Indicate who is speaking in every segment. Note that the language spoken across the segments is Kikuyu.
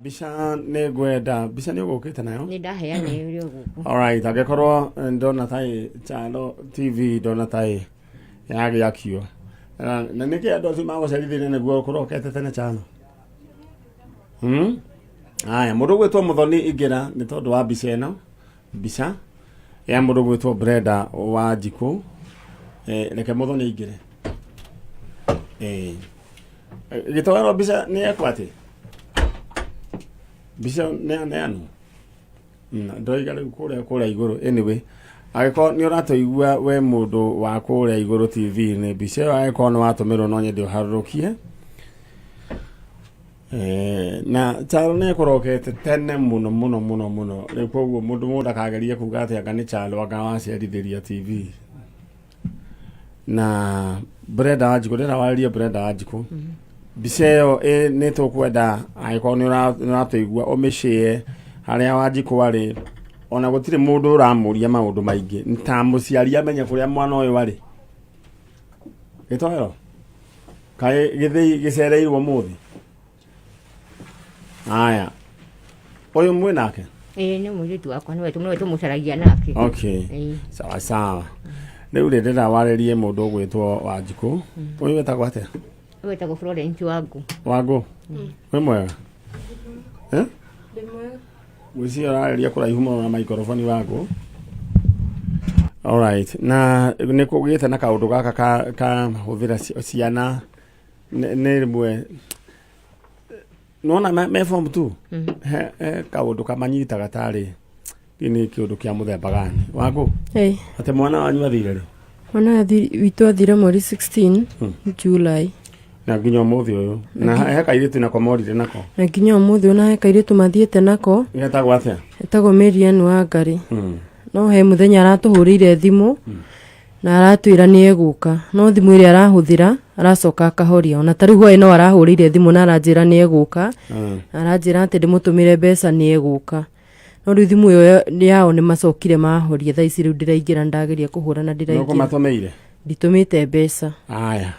Speaker 1: Mbica nĩ ngwenda mbica nĩ ũgũkĩte nayo.
Speaker 2: Nĩ ndaheana ĩrĩ o gũkũ.
Speaker 1: Alright, angĩkorwo ndona taĩ Chalo TV ndona taĩ yagĩakio. Na nĩkĩ andũ acio magũcerithĩria nĩguo kũrokete tene Chalo? Aya, mũndũ ũgwĩtwo Mũthoni ingĩra nĩ tondũ wa mbica ĩno. Mbica ya mũndũ ũgwĩtwo Brenda wa Njikũ. Reke Mũthoni aingĩre. Gĩtoero mbica nĩ yakwa atĩ? Mbica nĩ yanu? Ndoiga rĩu kũrĩa kũrĩa igũrũ anyway angĩkorwo nĩ ũratũigua we mũndũ wa kũrĩa igũrũ TV-inĩ mbica ĩyo angĩkorwo nĩ watũmĩrwo no nyende ũharũrũkie. Na Chalo nĩ ekũrokete tene mũno mũno mũno mũno rĩu koguo mũndũ mũndũ ndakagerie kuga atĩ anga nĩ Chalo anga wacerithĩria TV. Na Brenda Wanjikũ ndĩrenda warĩrie Brenda Wanjikũ mbica ĩyo nĩ tũkwenda angĩkorwo nĩ ũratũigua ũmĩshare harĩa Wanjikũ arĩ ona gũtirĩ mũndũ ũramũria maũndũ maingĩ ta mũciari amenye kũrĩa mwana ũyũ arĩ gĩtoero kaĩ gĩthĩi gĩcereirwo ũmũthĩ. Haya. Ũyũ mwĩ nake?
Speaker 2: Ĩĩ nĩ mũirĩtu wakwa nĩwe nĩwe tũmũcaragia nake.
Speaker 1: Okay.
Speaker 2: Ĩĩ.
Speaker 1: Sawa sawa. Rĩu rĩ ndĩrenda warĩrie mũndũ ũgwĩtwo Wanjikũ. Ũyũ wetagwo atĩa?
Speaker 2: Ũyũ wetagwo Florence Wangũ.
Speaker 1: Wangũ. Wĩ mwega? Eh?
Speaker 3: Ndĩ mwega.
Speaker 1: Ngwĩciria ũrarĩria kũraihu mũno na maikoroboni Wangũ. Alright. Na nĩ kũgĩte na kaũndũ gaka ka ka hũthĩra ciana nĩ rĩmwe nona me form 2 he he kaũndũ kamanyitaga tarĩ nĩ kĩũndũ kĩa mũthemba gani Wangũ?
Speaker 3: Hey.
Speaker 1: Atĩ mwana wanyu athire rĩ?
Speaker 3: Mwana witũ athire mweri 16 July.
Speaker 1: Na nginya ũmũthĩ ũyũ na he kairĩtu nako morire nako?
Speaker 3: Na nginya ũmũthĩ ũyũ na he kairĩtu mathiĩte nako.
Speaker 1: Getagwo atĩa?
Speaker 3: Etagwo Marian Wangari. No he mũthenya aratũhũrĩire thimũ na aratwĩra nĩ egũka, no thimũ ĩrĩa arahũthĩra aracoka akahoria. Ona ta rĩu hwaĩ no arahũrĩire thimũ na aranjĩra nĩ egũka, na aranjĩra atĩ ndĩmũtũmĩre mbeca nĩ egũka, no rĩu thimũ ĩyo yao nĩ macokire mahoria. Thaa ici rĩu ndĩraingĩra, ndageria kũhũra na ndĩraingĩra.
Speaker 1: Nũkũmatũmĩire?
Speaker 3: Nditũmĩte mbeca.
Speaker 1: Aya,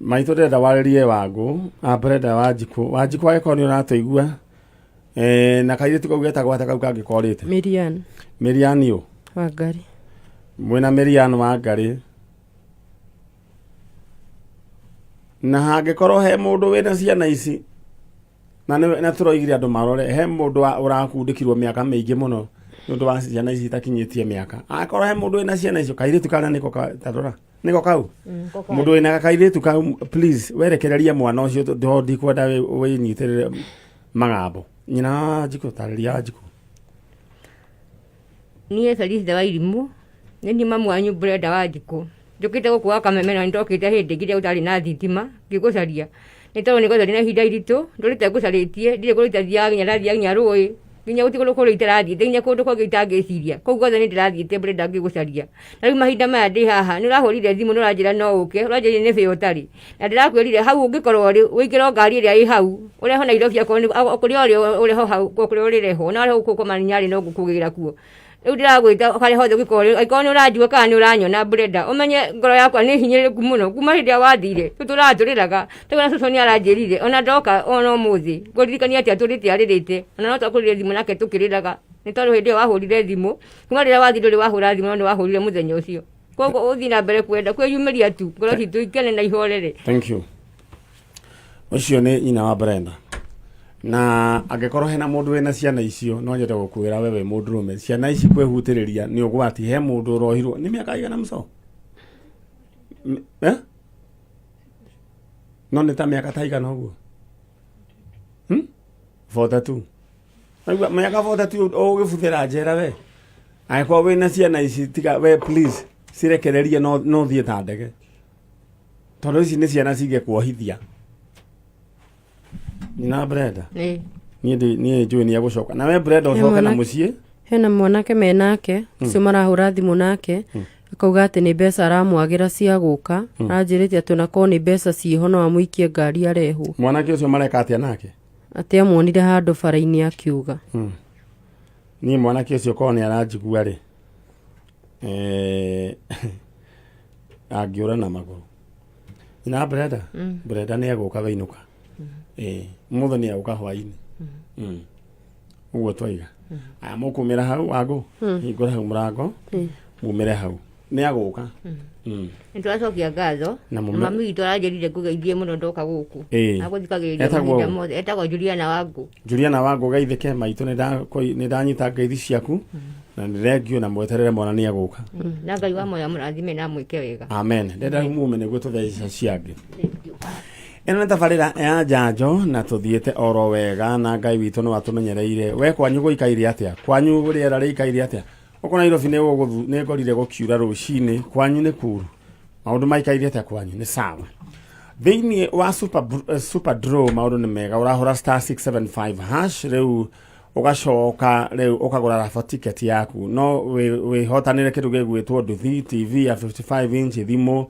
Speaker 1: maitũ ndĩrenda warĩrie Wangũ Brenda Wanjikũ. Wanjikũ, angĩkorwo nĩ ũratũigua, na kairĩtu kau getagwo atĩa kau kangĩ korĩte?
Speaker 3: Mirian.
Speaker 1: Mirian ũ?
Speaker 3: Wangari.
Speaker 1: Mwĩna Mirian Wangari, na hangĩkorwo he mũndũ wĩna ciana ici na nĩ na tũroigire andũ marore he mũndũ ũrakundĩkirwo mĩaka mĩingĩ mũno nĩ ũndũ wa ciana ici itakinyĩtie mĩaka. Angĩkorwo he mũndũ wĩna ciana icio, kairĩtu kana nĩko tarora nĩko kau, mũndũ wĩna kairĩtu kau, please werekererie mwana ũcio tondũ ndikwenda wĩnyitĩrĩre magambo. Nyina wa Njikũ, tarĩria Wanjikũ.
Speaker 2: Niĩ Felicita Wairimũ, nĩ niĩ mamu wanyu Brenda Wanjikũ. Njũkĩte gũkũ gwa Kameme na nĩndokĩte hĩndĩ ĩngĩ rĩrĩa gũtarĩ na thitima ngĩgũcaria. Nĩ tondũ nĩngoragwo ndĩna ihinda iritũ, ndũrĩte ngũcarĩtie, ndirĩ kũndũ itathiaga nginya ndathiaga nginya rũĩ, nginya gũtirĩ kũndũ kũrĩa itarathiĩte, nginya kũndũ kũngĩ itangĩciria. Kũu guothe nĩ ndĩrathiĩte Brenda ngĩgũcaria. Na rĩu mahinda maya ndĩ haha, nĩ ũrahũrire thimũ na ũranjĩra no ũke, ũranjĩrire nĩ bĩa ũtarĩ. Na ndĩrakwĩrire hau ũngĩkorwo ũrĩ, ũingĩre o ngari ĩrĩa ĩ hau, ũrehwo Nairobi okorwo nĩ kũrĩa ũrĩ ũrehwo hau, kũrĩa ũrĩrehwo, na warehwo gũkũ Manyarĩ no ngũkũgĩra kuo. Rĩu ndĩragwĩta harĩa hothe ũngĩkorwo ũrĩ, angĩkorwo nĩ ũranjigua kana nĩ ũranyona Brenda, ũmenye ngoro yakwa nĩ hinyĩrĩrĩku mũno, kuma hĩndĩ ĩrĩa wathire, tũtũraga tũrĩraga, rĩu ona cũcũ nĩ aranjĩrire, ona ndoka ona ũmũthĩ, ngũririkania atĩ atũrĩte arĩrĩte, ona no twakũrire thimũ nake tũkĩrĩraga, nĩ tondũ hĩndĩ ĩyo wahũrire thimũ, kuma rĩrĩa wathire ndũrĩ wahũra thimũ no nĩ wahũrire mũthenya ũcio. Koguo ũthiĩ na mbere kwenda kwĩyumĩria tu, ngoro citũ ikene na ihorere.
Speaker 1: Thank you. Ũcio nĩ nyina wa Brenda. Na angĩkorwo hena mũndũ wĩna ciana icio, no nyende gũkwĩra we wĩ mũndũrũme, ciana ici kwĩhutĩrĩria nĩ ũgwati. He mũndũ ũrohirwo nĩ mĩaka igana mũco? Eh? No nĩ ta mĩaka ta igana ũguo? 42. Naigua mĩaka 42 ũgĩbuthĩra njera we. Angĩkorwo wĩna ciana ici tiga we, please cirekererie no no thiĩ ta ndege. Tondũ ici nĩ ciana cingĩkuohithia. Nyina Brenda.
Speaker 2: Ĩĩ.
Speaker 1: Niĩ niĩ njũĩ nĩ egũcoka. Na we Brenda
Speaker 3: He
Speaker 1: ũcoke na mũciĩ.
Speaker 3: Hena mwanake me nake ũcio marahũra thimũ nake akauga atĩ nĩ mbeca aramwagĩra cia gũka, aranjĩrĩte atĩ onakorwo nĩ mbeca ciĩho no amũikie ngari arehwo.
Speaker 1: Mwanake ũcio mareka atĩa nake?
Speaker 3: Atĩ amuonire handũ bara-inĩ akiuga.
Speaker 1: Niĩ mwanake ũcio korwo nĩ aranjigua rĩ, angĩũra na magũrũ. Nyina Brenda, Brenda nĩ egũka weinũka. Ĩĩ, mũthĩ nĩ egũka hwainĩ. Ũguo twaiga. Aya mũkumĩra hau wangũ, hingũra hau mũrango, mumĩre hau. Nĩ agũka.
Speaker 2: Nĩ tũracokia ngatho
Speaker 1: Na
Speaker 2: na mami witũ aranjĩrire ngũgeithie mũno ndoka gũkũ.
Speaker 1: Ĩĩ.
Speaker 2: Agũthikagĩrĩria
Speaker 1: Etagwo
Speaker 2: mahinda
Speaker 1: ũ?
Speaker 2: mothe. Etagwo Juliana Wangũ.
Speaker 1: Juliana Wangũ geithĩke maitũ nĩ ndanyita ngeithi ciaku na nĩ thengio na mweterere mwana nĩ agũka.
Speaker 2: Na Ngai wa moyo amũrathime na amwĩke wega.
Speaker 1: Amen. Ndenda mume nĩguo tũtheca ciangĩ. Ĩno nĩ tabarĩra ya njanjo na tũthiĩte oro wega na Ngai witũ nĩ watũmenyereire. We kwanyu gũikaire atĩa? Kwanyu rĩera rĩikaire atĩa? Gũkũ Nairobi nĩ gũgũthu nĩ ngorire gũkiura rũcinĩ, kwanyu nĩ kuru. Maũndũ maikaire atĩa kwanyu? Nĩ sawa. Thĩinĩ wa super draw maũndũ nĩ mega, ũrahũra star 675 hash rĩu ũgacoka rĩu ũkagũra rafa ticket yaku no wĩhotanĩre kĩndũ gĩgwĩtwo nduthi TV ya 55 inch thimũ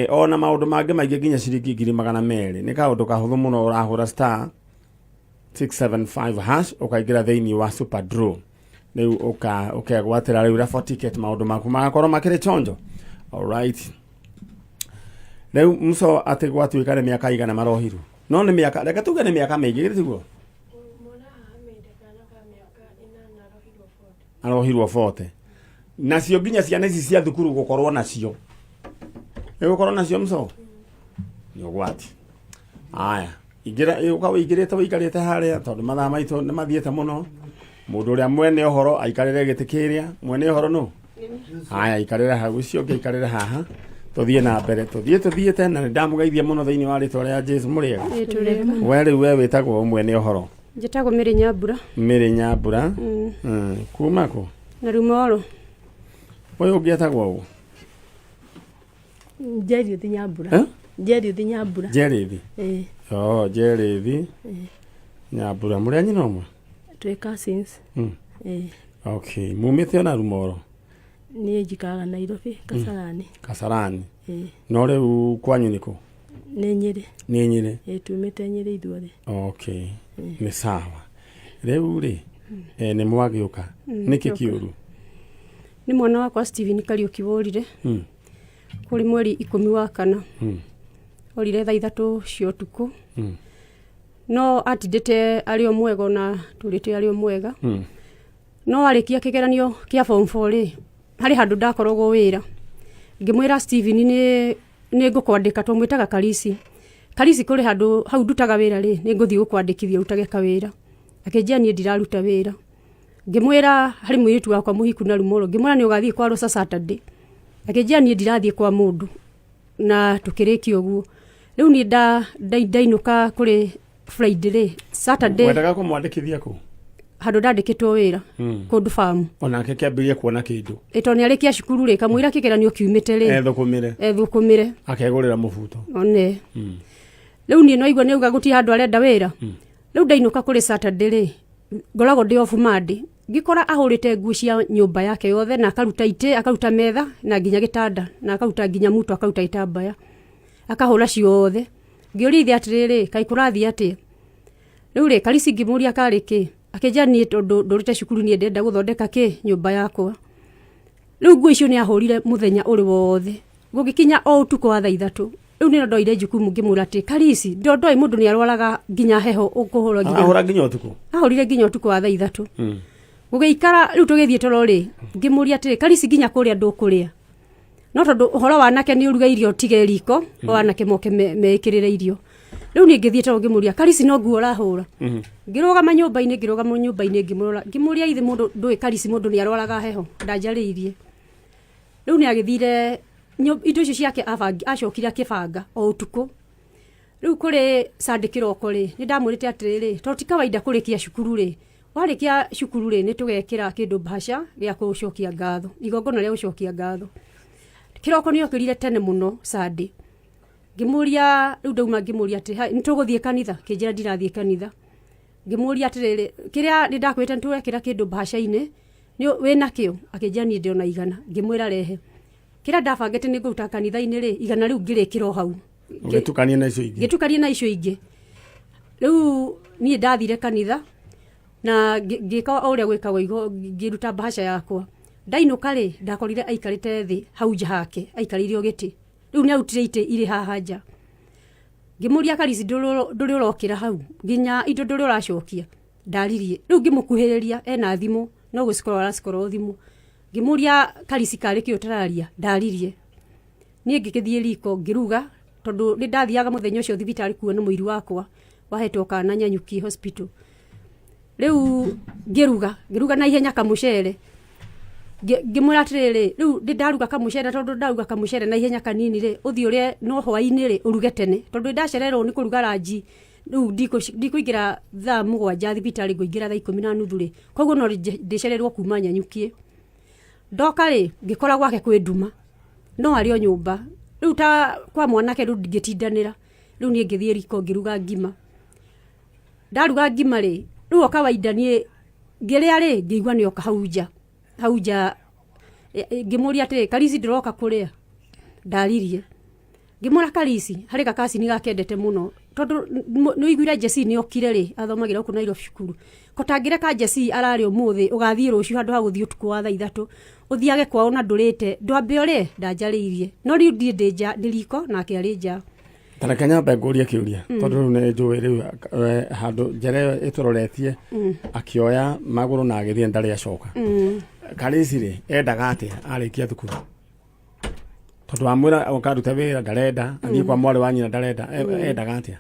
Speaker 1: ona maũndũ mangĩ maingĩ nginya ciringi 200,000. Nĩ kaũndũ kahũthũ mũno, ũrahũra star 675 hash ũkaingĩra thĩinĩ wa super draw rĩu ũkegwatĩra rĩu rafa ticket, maũndũ maku magakorwo makĩrĩ chonjo. Alright, rĩu mco atĩ gwatuĩka nĩ mĩaka igana marohirwo, no nĩ mĩaka, reke tuge nĩ mĩaka mĩingĩ, githĩ tiguo? Arohirwo 40 nacio nginya ciana ici cia thukuru gũkorwo nacio nĩ gũkorwo nacio mco nĩ ũgwati. Aya, ingĩra ũka wĩingĩrĩte wĩikarĩte harĩa tondũ mathaa maitũ nĩ mathiĩte mũno. Mũndũ ũrĩa mwene ũhoro aikarĩre gĩtĩ kĩrĩa mwene ũhoro nũ. Aya, ikarĩre hau, ũcio ũngĩ aikarĩre haha, tũthiĩ na mbere, tũthiĩ tũthiĩte na nĩ ndamũgeithia mũno thĩinĩ wa rĩtwa rĩa Jesu. Mũrĩega?
Speaker 4: Ĩĩ, tũrĩega.
Speaker 1: We rĩu we wĩtagwo ũ mwene ũhoro?
Speaker 4: Njĩtagwo Mĩrĩ Nyambura.
Speaker 1: Mĩrĩ Nyambura. Kuma kũ?
Speaker 4: Na Rumoro.
Speaker 1: Ũyũ ũngĩ etagwo ũ?
Speaker 5: Njeriũthi Nyambura.
Speaker 1: Eh?
Speaker 5: Njeriũthi Nyambura.
Speaker 1: Njerithi?
Speaker 5: Ĩĩ.
Speaker 1: Oh, Njerithi Nyambura, mũrĩ a nyina ũmwe?
Speaker 5: Twĩ cousins. Ĩĩ.
Speaker 1: Okay, mumĩte ona Rumoro?
Speaker 5: Niĩ njikaraga Nairobi, Kasarani.
Speaker 1: Kasarani.
Speaker 5: Ĩĩ.
Speaker 1: No rĩu kwanyu nĩ kũ?
Speaker 5: Nĩ Nyĩrĩ.
Speaker 1: Nĩ Nyĩrĩ?
Speaker 5: Ĩĩ, tumĩte Nyĩrĩ ithuothe.
Speaker 1: Okay, nĩ sawa. Rĩu rĩ nĩ mwagĩũka nĩkĩ kĩũru?
Speaker 4: Nĩ mwana wakwa Steven Kariũki worire kũrĩ mweri 10 wa kana. Orire thaa 3 cia ũtukũ. No atindĩte arĩ o mwega, ona tũrĩte arĩ o mwega. No arĩkia kĩgeranio kĩa form 4 rĩ, harĩ handũ ndakoragwo wĩra, ngĩmwĩra Steven nĩ ngũkwandĩka, twamwĩtaga Karisi. Karisi, kũrĩ handũ hau ndutaga wĩra rĩ, nĩ ngũthiĩ gũkwandĩkithia ũrutage kawĩra. Akĩnjĩra niĩ ndiraruta wĩra. Ngĩmwĩra harĩ mũirĩtu wakwa mũhiku na Rumoro, ngĩmwĩra nĩ ũgathiĩ kwa Rosa Saturday. Akĩnjĩra niĩ ndirathiĩ kwa mũndũ, na tũkĩrĩkia ũguo. Rĩu niĩ ndainũka kũrĩ Friday rĩ, Saturday.
Speaker 1: Wendaga kũmwandĩkithia kũ?
Speaker 4: Handũ ndandĩkĩtwo wĩra kũndũ famu.
Speaker 1: Onake kĩambĩrĩrie kuona kĩndũ.
Speaker 4: Ĩ, tondũ nĩ arĩkia cukuru rĩ, kamũira kĩgeranio kiumĩte rĩ,
Speaker 1: ethũkũmĩre.
Speaker 4: Ethũkũmĩre.
Speaker 1: Akegũrĩra mũbuto.
Speaker 4: One rĩu niĩ no igua nĩ auga gũtirĩ handũ arenda wĩra. Rĩu ndainũka kũrĩ Saturday rĩ, ngoragwo ndĩ off Monday, ngĩkora ahũrĩte nguo cia nyũmba yake yothe na akaruta itĩ, akaruta metha na nginya gĩtanda na akaruta nginya muto, akaruta gĩtambaya, akahũra ciothe. Ngĩũria ithe atĩrĩrĩ, kaĩ kũrathiĩ atĩa rĩu rĩ? Karisi ngĩmũria karĩ kĩ, akĩnjĩra niĩ tondũ ndũrĩte cukuru niĩ ndĩrenda gũthondeka kĩ nyũmba yakwa. Rĩu nguo icio nĩ ahũrire mũthenya ũrĩ wothe, gũgĩkinya o ũtukũ wa thaa 3 rĩu nĩrĩo ndoire jukumu ngĩmwĩra atĩ Karisi ndoĩ mũndũ nĩ arwaraga nginya heho ũkũhũra nginya
Speaker 1: Ahũra nginya ũtukũ?
Speaker 4: Ahũrire nginya ũtukũ wa thaa 3. Gũgĩikara rĩu tũgĩthiĩ toro rĩ, ngĩmũria atĩrĩ, Karisi, nginya kũrĩa ndũkũrĩa? No tondũ ũhoro wa anake nĩ ũruge irio tige riko, o anake moke meĩkĩrĩre irio. Rĩu niĩ ngĩthiĩ toro ngĩmũria, Karisi, no nguo ũrahũra? Ngĩrũgama nyũmba-inĩ ngĩmũrora, ngĩmũria ithe mũndũ ndũĩ Karisi mũndũ nĩ arwaraga heho? Ndanjarĩirie. Rĩu nĩ agĩthire indo icio ciake acokire akĩbanga o ũtukũ. Rĩu kũrĩ Sunday kĩroko rĩ, nĩ ndamwĩrĩte atĩrĩrĩ, tondũ ti kawaida kũrĩkia cukuru rĩ, warĩkia cukuru rĩ, nĩ tũgekĩra kĩndũ bahasha gĩa gũcokia ngatho, igongona rĩa gũcokia ngatho. Kĩroko nĩ okĩrire tene mũno Sunday, ngĩmũria rĩu ndauma, ngĩmũria atĩ nĩ tũgũthiĩ kanitha? Kĩnjĩra ndirathiĩ kanitha. Ngĩmũria atĩrĩrĩ, kĩrĩa nĩ ndakwĩrĩte nĩ tũrekĩra kĩndũ bahasha-inĩ nĩ wĩna kĩo? Akĩnjĩra niĩ ndĩ ona 100. Ngĩmwĩra rehe kĩrĩa ndabangĩte nĩ ngũruta kanitha-inĩ rĩ, 100 rĩu ngĩrĩkĩra o hau.
Speaker 1: Ũgĩtukania na icio ingĩ.
Speaker 4: Ngĩtukania na icio ingĩ. Rĩu niĩ ndathire kanitha na ngĩka o ũrĩa gwĩkagwo, ngĩruta bahasha yakwa. Ndainũka rĩ, ndakorire aikarĩte thĩ hau nja hake, aikarĩire o gĩtĩ. Rĩu nĩ arutire itĩ irĩ haha nja. Ngĩmũria Karisi ndũrĩ ũrokĩra hau nginya indo ndũrĩ ũracokia ndaririe. Rĩu ngĩmũkuhĩrĩria ena thimũ no gũcikorwo aracikorwo thimũ. Ngĩmũria Karisi karĩ kĩ ũtararia ndaririe. Niĩ ngĩgĩthiĩ riko ngĩruga tondũ nĩ ndathiaga mũthenya ũcio thibitarĩ kuona mũiru wakwa wahetwo kana Nyanyuki hospital. Rĩu ngĩruga ngĩruga na ihenya kamũcere ngĩmwĩra atĩrĩrĩ rĩu ndĩ ndaruga kamũcere tondũ ndaruga kamũcere na ihenya kanini rĩ ũthiĩ ũrĩe no hwainĩ rĩ ũruge tene tondũ ndacererwo nĩ kũruga ranji rĩu ndikũingĩra thaa 7 thibitarĩ ngũingĩra thaa 10:30 rĩ koguo no ndĩcererwo kuma Nyanyukiĩ. Ndoka rĩ ngĩkora gwake kwĩ nduma no arĩ o nyũmba rĩu ta kwa mwanake rĩu ndingĩtindanĩra rĩu niĩ ngĩthiĩ riko ngĩruga ngima. Ndaruga ngima rĩ rĩu o kawaida niĩ ngĩrĩa rĩ ngĩigua nĩ oka hau nja hau nja ngĩmũria atĩrĩ Karisi ndũroka kũrĩa? Ndaririe. Ngĩmwĩra Karisi harĩ gakacini gakendete mũno tondũ nĩ ũiguire Jesse nĩ okire rĩ athomagĩra gũkũ Nairobi cukuru ko tangĩreka Jesse arare ũmũthĩ ũgathiĩ rũciũ handũ ha gũthiĩ ũtukũ wa thaa 3 ũthiage kwao na ndũrĩte ndwambe ũrĩe ndanjarĩirie no rĩu ndiĩ ndĩ nja ndĩ riko nake arĩ nja.
Speaker 1: Ta reke nyambe ngũrie kĩũria tondũ rĩu nĩ njũĩ rĩu handũ njĩra ĩyo ĩtũroretie akĩoya magũrũ na agĩthiĩ ndarĩ acoka. Karĩci rĩ endaga atĩa arĩkia thukuru? Tondũ wamwĩra ũkarute wĩra ndarenda, athiĩ kwa mwarĩ wa nyina ndarenda, endaga atĩa?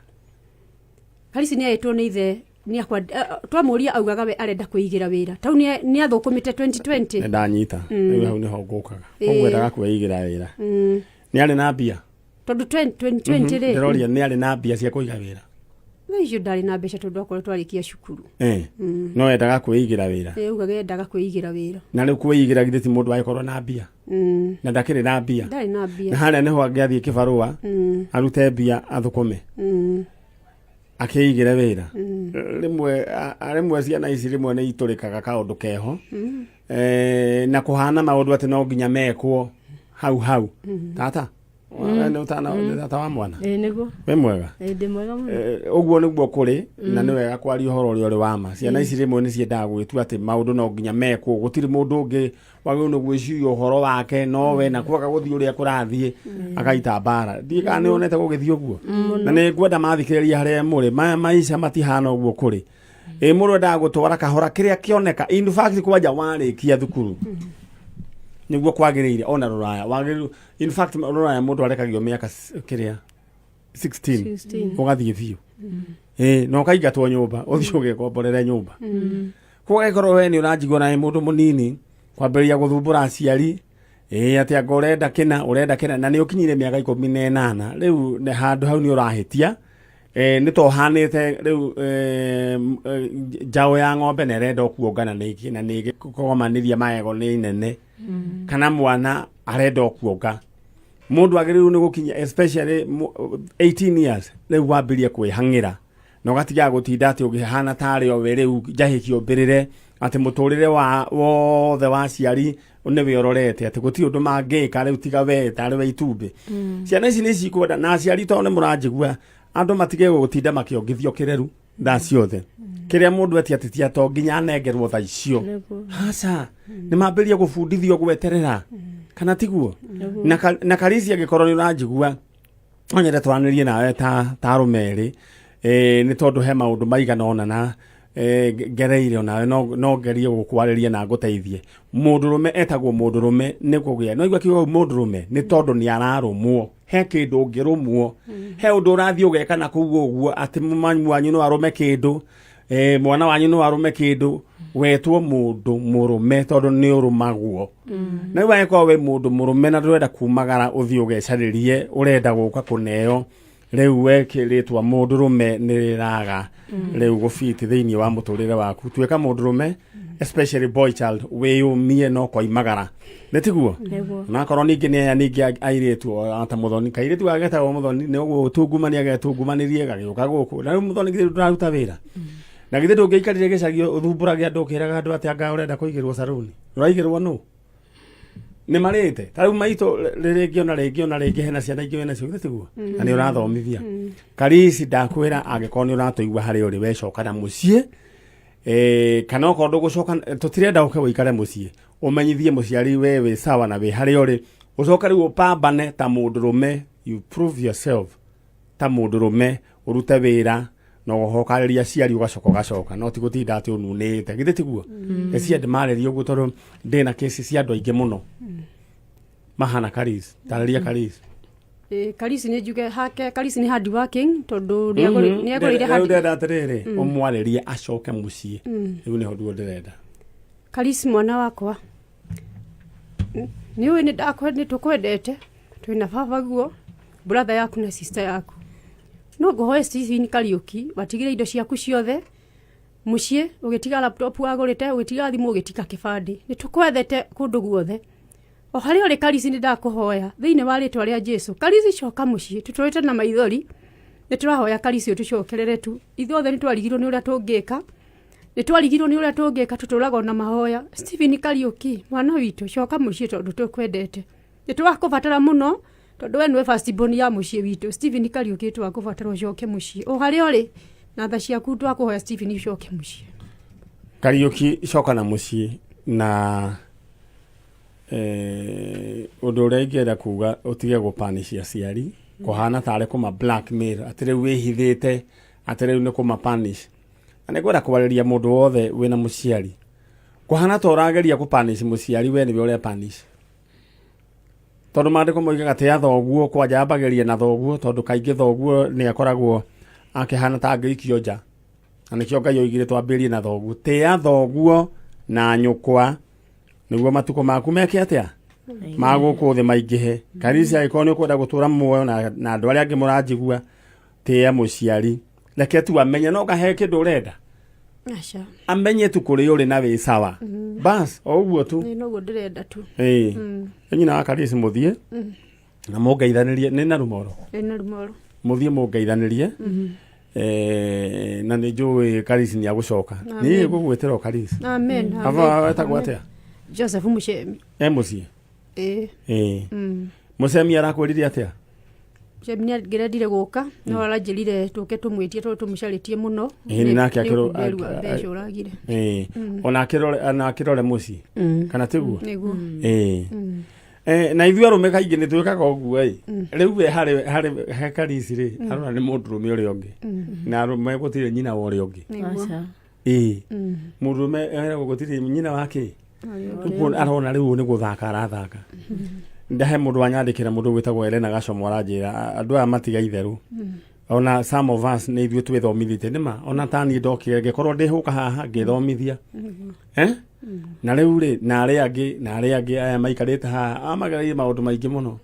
Speaker 4: Karĩci nĩ aĩtwo nĩ ithe nĩ akwa twamũria augaga we arenda kwĩigĩra wĩra tau nĩ athũkũmĩte 2020.
Speaker 1: Nĩ ndanyita rĩu hau nĩho ngũkaga. Koguo endaga kwĩigĩra wĩra. Nĩ arĩ na mbia?
Speaker 4: Tondũ 2020 rĩ
Speaker 1: Ndĩroria nĩ arĩ na mbia cia kũiga wĩra?
Speaker 4: Thaa icio ndarĩ na mbeca tondũ akoretwo arĩkia cukuru.
Speaker 1: No endaga kwĩigĩra wĩra.
Speaker 4: Augaga endaga kwĩigĩra wĩra.
Speaker 1: Na rĩu kwĩigĩra githĩ ti mũndũ agĩkorwo na mbia? Na ndakĩrĩ na mbia.
Speaker 4: Ndarĩ na mbia.
Speaker 1: Na harĩa nĩho angĩathiĩ kĩbarũa arute mbia athũkũme akĩigĩre wĩra. Rĩmwe rĩmwe ciana ici rĩmwe nĩ itũrĩkaga kaũndũ keho na kũhana maũndũ atĩ no nginya mekwo hau hau. Tata nĩ ũtana tata wa mwana?
Speaker 5: Ĩĩ nĩguo.
Speaker 1: Wĩ mwega?
Speaker 5: Ĩĩ ndĩ mwega mũno.
Speaker 1: Ũguo nĩguo kũrĩ na nĩ wega kwaria ũhoro ũrĩa ũrĩ wa ma. Ciana ici rĩmwe nĩ ciendaga gwĩtua atĩ maũndũ no nginya mekwo, gũtirĩ mũndũ ũngĩ wagĩrĩirwo nĩ gwĩciria ũhoro wake nowe na kwaga gũthiĩ ũrĩa kũrathiĩ akaita mbara. Ndiũĩ kana nĩ wonete gũgĩthiĩ ũguo na nĩ ngwenda mathikĩrĩria harĩa mũrĩ maya maica matihana ũguo kũrĩ. Ĩ mũndũ endaga gũtwara kahora kĩrĩa kĩoneka in fact kwanja warĩkia thukuru nĩguo kwagĩrĩire ona rũraya wagĩrĩirwo in fact rũraya mũndũ arekagio mĩaka kĩrĩa 16
Speaker 5: 16.
Speaker 1: ũgathiĩ biũ ĩ na ũkaingatwo nyũmba ũthiĩ ũgĩkomborere nyũmba. Koguo angĩkorwo we nĩ ũranjigua na wĩ mũndũ mũnini kwambĩrĩria gũthumbũra aciari ĩ atĩ anga ũrenda kĩna ũrenda kĩna na nĩ ũkinyire mĩaka 18 rĩu nĩ handũ hau nĩ ũrahĩtia nĩ ta ũhanĩte rĩu njaũ ya ng'ombe na ĩrenda okuonga na nĩ na nĩ kũgomanĩria magego nĩ nene kana mwana arenda okuonga. Mũndũ agĩrĩirwo nĩ gũkinya especially 18 years rĩu wambĩrĩrie kwĩhang'ĩra na ũgatigaga gũtinda atĩ ũngĩhana tarĩ o we rĩu njahĩki ũmbĩrĩre atĩ mũtũrĩre wa wothe wa aciari nĩwe ũrorete atĩ gũtirĩ ũndũ mangĩka rĩu tiga we tarĩ we itumbĩ. Ciana ici nĩ cikwenda na aciari tondũ nĩ mũranjigua andũ matige gũtinda makĩongithio kĩreru thaa ciothe kĩrĩa mũndũ etia atĩ ti to nginya anengerwo thaa icio. Haca nĩ mambĩrĩrie gũbundithio gweterera kana tiguo na Karisi angĩkorwo nĩ ũranjigua no nyende twaranĩrie nawe ta arũme erĩ nĩ tondũ he maũndũ maigana ũna na ngereire onawe no ngerie gũkwarĩria na ngũteithie. Mũndũrũme etagwo mũndũrũme nĩ kũgĩa no igua kiugo mũndũrũme nĩ tondũ nĩ ararũmwo he kĩndũ ũngĩrũmwo he ũndũ ũrathiĩ ũgeka na kũu ũguo atĩ mami wanyu no arũme kĩndũ mwana wanyu no arũme kĩndũ wetwo mũndũ mũrũme tondũ nĩ ũrũmagwo. Na rĩu angĩkorwo wĩ mũndũ mũrũme na ndũrenda kumagara ũthiĩ ũgecarĩrie ũrenda gũka kũneo rĩu we rĩtwa mũndũrũme nĩ rĩraga rĩu gũbiti thĩinĩ wa mũtũrĩre waku. Tuĩka mũndũrũme especially boy child wĩyũmie no koimagara nĩ tiguo nakorwo ningĩ nĩ aya ningĩ airĩtu ta mũthoni kairĩtu gagetagwo mũthoni nĩ ũguo tungumania getungumanirie gagĩũka gũkũ na rĩu mũthoni githĩ ndũraruta wĩra na githĩ ndũngĩikarire gĩcagi ũthumbũrage andũ ũkĩraga andũ atĩ anga ũrenda kũigĩrwo saruni ũraigĩrwo nũ nĩ marĩte ta rĩu maitũ rĩngĩ ona rĩngĩ ona rĩngĩ hena ciana ingĩ wĩna cio githĩ tiguo na nĩ ũrathomithia Karisi ndakwĩra angĩkorwo nĩ ũratũigua harĩa ũrĩ wecoka na mũciĩ kana okorwo ndũgũcoka tũtirenda ũke ũikare mũciĩ ũmenyithie mũciari we wĩ sawa na wĩ harĩa ũrĩ ũcoke rĩu ũpambane ta mũndũrũme you prove yourself. Ta mũndũrũme ũrute wĩra na ũhokarĩria aciari ũgacoka ũgacoka no ti gũtinda atĩ ũnunĩte githĩ tiguo? Eci ndĩmarĩrie ũguo tondũ ndĩna kesi cia andũ aingĩ mũno mahana Karis. Tarĩria Karis.
Speaker 4: Karisi nĩ njuge hake Karisi nĩ hard working tondũ nĩagũrĩire
Speaker 1: Rĩu
Speaker 4: hard
Speaker 1: ndĩrenda atĩrĩrĩ, ũmwarĩrie acoke mũciĩ. Rĩu nĩho nduo ndĩrenda.
Speaker 4: Karisi mwana wakwa, nĩ ũĩ nĩ tũkwendete, twĩna baba guo, brother yaku na sister yaku. No ngũhoe Stephen Kariũki watigire indo ciaku ciothe mũciĩ, ũgĩtiga laptop wagũrĩte, ũgĩtiga thimũ, ũgĩtiga kĩbandĩ. Nĩ tũkwethete kũndũ guothe o harĩa ũrĩ. Karisi, nĩ ndakũhoya thĩinĩ wa rĩtwa rĩa Jesu. Karisi, coka mũciĩ. Tũtũrĩte na maithori, nĩ tũrahoya Karisi ũtũcokerere tu. Ithuothe nĩ twarigirwo nĩ ũrĩa tũngĩka, nĩ twarigirwo nĩ ũrĩa tũngĩka, tũtũraga ona mahoya. Stephen Kariũki mwana witũ, coka mũciĩ tondũ tũkwendete, nĩ tũrakũbatara mũno tondũ we nĩwe first born ya mũciĩ witũ. Stephen Kariũki, twakũbatara ũcoke mũciĩ o harĩa ũrĩ na tha ciaku. Twakũhoya Stephen ũcoke mũciĩ.
Speaker 1: Kariũki, coka na mũciĩ. Na ũndũ ũrĩa ingĩenda kuga, ũtige gũpanish aciari kũhana tarĩ kũma blackmail atĩ rĩu wĩhithĩte, atĩ rĩu nĩ kũma punish. Na nĩ ngwenda kwarĩria mũndũ wothe wĩna mũciari kũhana ta ũrageria kũpanish mũciari, we nĩwe ũrĩa punish, tondũ maandĩko moigaga tĩa thoguo kwanja ambagĩria na thoguo, tondũ kaingĩ thoguo nĩ akoragwo akĩhana ta angĩikio nja, na nĩkĩo Ngai oigire twambĩrie na thoguo. Tĩa thoguo na nyũkwa nĩguo matukũ maku meke atĩa ma gũkũ thĩ maingĩhe. Karisi, angĩkorwo nĩ ũkwenda gũtũra muoyo na andũ arĩa angĩ mũranjigua, tĩa mũciari. Reke tu amenye no kahe kĩndũ ũrenda.
Speaker 4: Aca.
Speaker 1: Amenye tu kũrĩ ũrĩ na wĩ sawa, bas, o ũguo tu.
Speaker 4: Nĩ noguo ndĩrenda tu.
Speaker 1: Ĩĩ, nyina wa Karisi, mũthiĩ na mũngeithanĩrie nĩ na rumoro.
Speaker 4: Ĩna rumoro.
Speaker 1: Mũthiĩ mũngeithanĩrie. Na nĩ njũĩ Karisi nĩ agũcoka. Niĩ ngũgwĩtĩra o Karisi.
Speaker 4: Amen.
Speaker 1: Aba wetagwo atĩa?
Speaker 4: Joseph Mushemi.
Speaker 1: E mũciĩ?
Speaker 4: Ĩĩ.
Speaker 1: Ĩĩ. Mũcemi arakwĩrire atĩa?
Speaker 4: Mushemi nĩ angĩrendire gũka no aranjĩrire tũke tũmwĩtie tondũ tũmũcarĩtie mũno.
Speaker 1: Ĩĩ, nĩ nake
Speaker 4: Nĩ ũkumberu wa mbeca ũragire.
Speaker 1: Ĩĩ, ona akĩrore mũciĩ kana tiguo?
Speaker 4: Nĩguo.
Speaker 1: Ĩĩ. Na ithuĩ arũme kaingĩ nĩ twĩkaga ũguo ĩ. Rĩu we harĩ he Karisi rĩ, arona nĩ mũndũrũme ũrĩa ũngĩ, na arũme gũtirĩ nyina wa ũrĩa ũngĩ.
Speaker 4: Nĩguo.
Speaker 5: Aca.
Speaker 1: Ĩĩ, mũndũrũme eragwo gũtirĩ nyina wa kĩ. Rĩu arona rĩu nĩ gũthaka arathaka. Ndahe mũndũ wanyandĩkĩra, mũndũ wĩtagwo Elena Gacomo, aranjĩra andũ aya matiga itherũ. Ona some of us nĩ ithuĩ twĩthomithĩtie nĩma, ona ta niĩ ndokire ngĩkorwo ndĩhũka haha ngĩthomithia, eh? Na rĩu rĩ, na arĩa angĩ na arĩa angĩ aya maikarĩte haha amagereire maũndũ maingĩ mũno.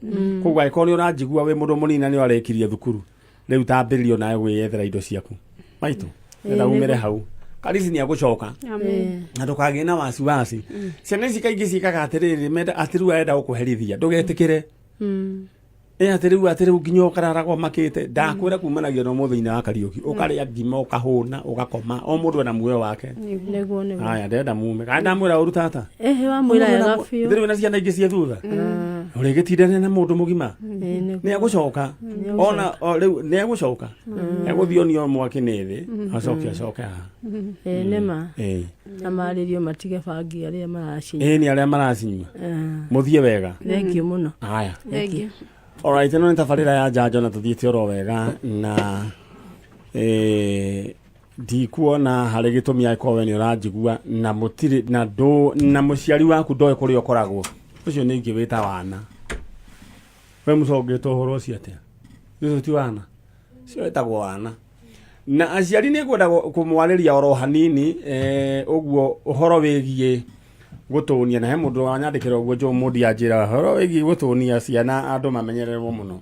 Speaker 1: Koguo angĩkorwo nĩ ũranjigua wĩ mũndũ mũnini na nĩ warĩkirie thukuru, rĩu tambĩrĩrio nawe gwĩyethera indo ciaku maitũ enda umĩre hau. Karisi nĩ agũcoka.
Speaker 4: Amen.
Speaker 1: Na ndũkagĩe na wasiwasi. Ciana ici kaingĩ ciĩkaga atĩrĩrĩ, menda atĩ rĩu arenda gũkũherithia, ndũgetĩkĩre. Ĩ atĩ rĩu nginya ũkararagwo makĩte. Ndakwĩra kumanagia na ũmũthĩ-inĩ wa Kariũki, ũkarĩa ngima ũkahũna ũgakoma, o mũndũ ena muoyo wake.
Speaker 5: Nĩguo.
Speaker 1: Haya, ndĩrenda mume kana ndamwĩra ũru tata.
Speaker 5: Ehe, wamwĩra wega biũ.
Speaker 1: Ndĩrĩ na ciana ingĩ cia thutha ũrĩgĩtindane na mũndũ mũgima.
Speaker 5: Ĩĩ, nĩguo.
Speaker 1: Nĩ egũcoka ona o rĩu nĩ egũcoka, egũthiĩ onio mwaki nĩ thĩ, acoke haha.
Speaker 5: Ĩĩ, nĩma.
Speaker 1: Ĩĩ.
Speaker 5: Na marĩrio matige bangi arĩa maracinyua.
Speaker 1: Ĩĩ, nĩ arĩa maracinyua. Mũthiĩ wega.
Speaker 5: Thank you mũno.
Speaker 1: Haya.
Speaker 4: Thank you.
Speaker 1: Alright, ĩno nĩ tabarĩra ya njanjo na tũthiĩte oro wega na ndikuona harĩ gĩtũmi angĩkorwo we nĩ ũranjigua na mũtirĩ na ndũ na mũciari waku ndoĩ kũrĩa ũkoragwo, ũcio nĩ ingĩ wĩta wana. We mũcongĩte ũhoro ũcio atĩa? Ũcio ti wana, ũcio wĩtagwo wana. Na aciari nĩ ngwenda kũmwarĩria oro hanini, ũguo ũhoro wĩgiĩ gũtũnia, na he mũndũ wanyandĩkĩra ũguo Joe Mũndi anjĩra ũhoro wĩgiĩ gũtũnia ciana, andũ mamenyererwo mũno.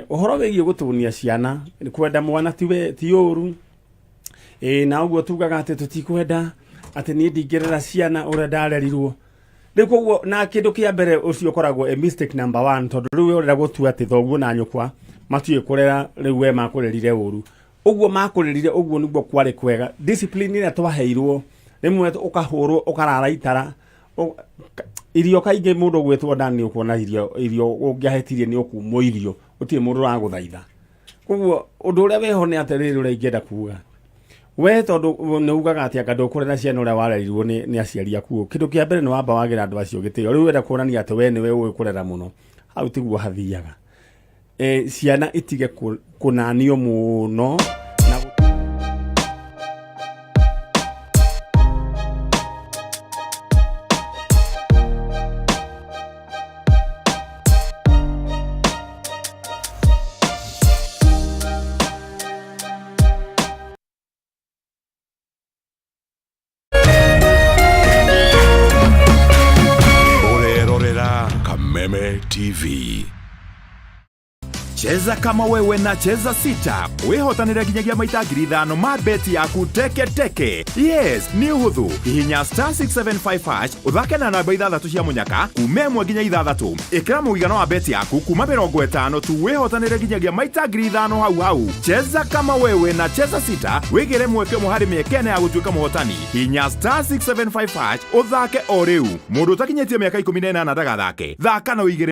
Speaker 1: Ũhoro wĩgiĩ gũtũnia ciana, kwenda mwana ti we ti ũru. Ĩ na ũguo tugaga atĩ tũtikwenda atĩ niĩ ndingĩrera ciana ũrĩa ndarerirwo rĩu. Koguo na kĩndũ kĩa mbere ũcio ũkoragwo a mistake number one, tondũ rĩu we ũrenda gũtua atĩ thoguo na nyũkwa matiũĩ kũrera, rĩu we makũrerire ũru. Ũguo makũrerire ũguo nĩguo kwarĩ kwega. Discipline ĩrĩa twaheirwo, rĩmwe ũkahũrwo ũkarara itara. Irio kaingĩ mũndũ ũgwĩtwo ndani nĩ ũkuona irio ũngĩahĩtirie nĩ ũkumwo irio, gũtirĩ mũndũ ũragũthaitha. Koguo ũndũ ũrĩa wĩho nĩ atĩrĩrĩ, ũrĩa ingĩenda kuga we, tondũ nĩ ugaga atĩ anga ndũkũrera ciana ũrĩa warerirwo nĩ aciari aku, kĩndũ kĩa mbere nĩ wamba wagĩra andũ acio gĩtĩo. Rĩu wenda kuonania atĩ we nĩwe ũĩ kũrera mũno, hau tiguo hathiaga. Ciana itige kũnanio mũno na
Speaker 6: Ũrerorera Kameme TV.
Speaker 7: Cheza kama wewe na Cheza Sita wihotanire nginyagia maita 5,000 ma beti yaku teke teke. Yes, nĩ ũhũthũ. Hihinya star 675 hash ũthake na namba ithathatũ cia mũnyaka kuma 1 nginya 6. Ĩkĩra mũigana wa beti yaku kuma 50 tu wĩhotanĩre nginyagia maita 5,000 hau hau. Cheza kama wewe na Cheza Sita wĩgĩre mweke ũmwe harĩ mĩeke ĩna ya gũtuĩka mũhotani. Hihinya star 675 hash ũthake o rĩu. Mũndũ ũtakinyĩtie mĩaka 18 ndagathake. Thaka na ũigĩre.